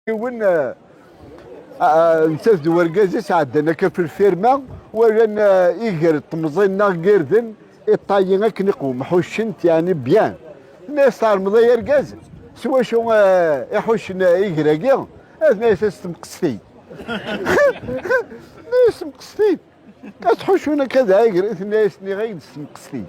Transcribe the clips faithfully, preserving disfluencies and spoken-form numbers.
Yiwen, eh, eh, nettat d urgaz-is ɛeddan akka fi lfirma, walan, eh, iger n temẓin-nneɣ n yirden, iṭṭayi akken iqwem, ḥuccen-t yeɛni bien. Tenna-yas: "Tɛelmeḍ ay argaz s wacu, eh, i ḥuccen, eh, iger-agi?" Tenna-yas: "S temqestin." Tenna-yas: "S temqestin?" Ad ttḥuccun akka d agri, tenna-yas: "Nniɣ-ak-d s temqestin."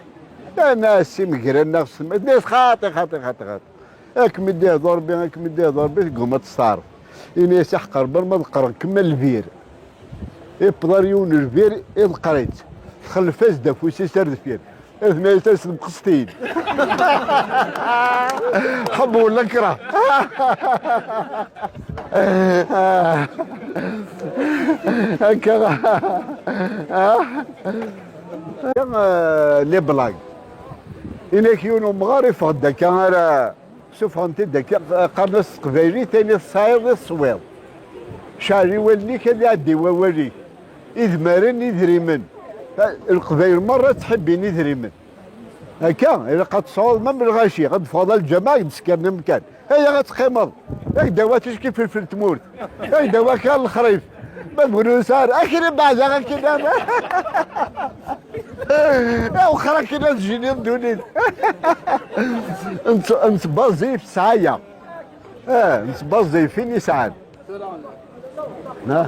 Yerna s imegran neɣ s tem-, tenna-yas: "Xaṭi, xaṭi, xaṭi, xaṭi. Ad kem-id-ihdu Rebbi, ad kem-id-ihdu Rebbi, tegguma ad testeɛreḍ." Ini-as: "Aḥeqq Rebbi, ma ḍeqqreɣ-kem a lbir." Iwweḍ ar yiwen lbir, iḍeqqer-itt. Txellef-as-d afus-is ar deffir. Tenna-yas: "S temqestin." Ḥebb wala kra. Akka. Ah, les blagues. Inak yiwen umɣar iffeɣ-d akka ara sufɣen-t-id akka, qqaren-as s teqbaylit: "Ayen i tesɛiḍ i teswiḍ. Ceɛl i wallen-ik ad iɛeddi wawal-ik." Idmaren, idrimen. Leqbayel merra ttḥibbin idrimen. Akka, ilaq ad tesɛuḍ ma lɣaci, ad d-teffɣeḍ a lǧameɛ, ad d-teskirem amkan. Aya ad teqqimeḍ. Ak-d-awa ticki filfel tmurt. Ak-d-awa kan lexrif. Ma bɣun ur nesɛi ara. Akken ibeɛda, akken ara. Awexxer akken ad jiniḍ ddunit. Nett-, nettbaẓi f ssɛaya. Ah, nettbaẓi f win yesɛan. Ha?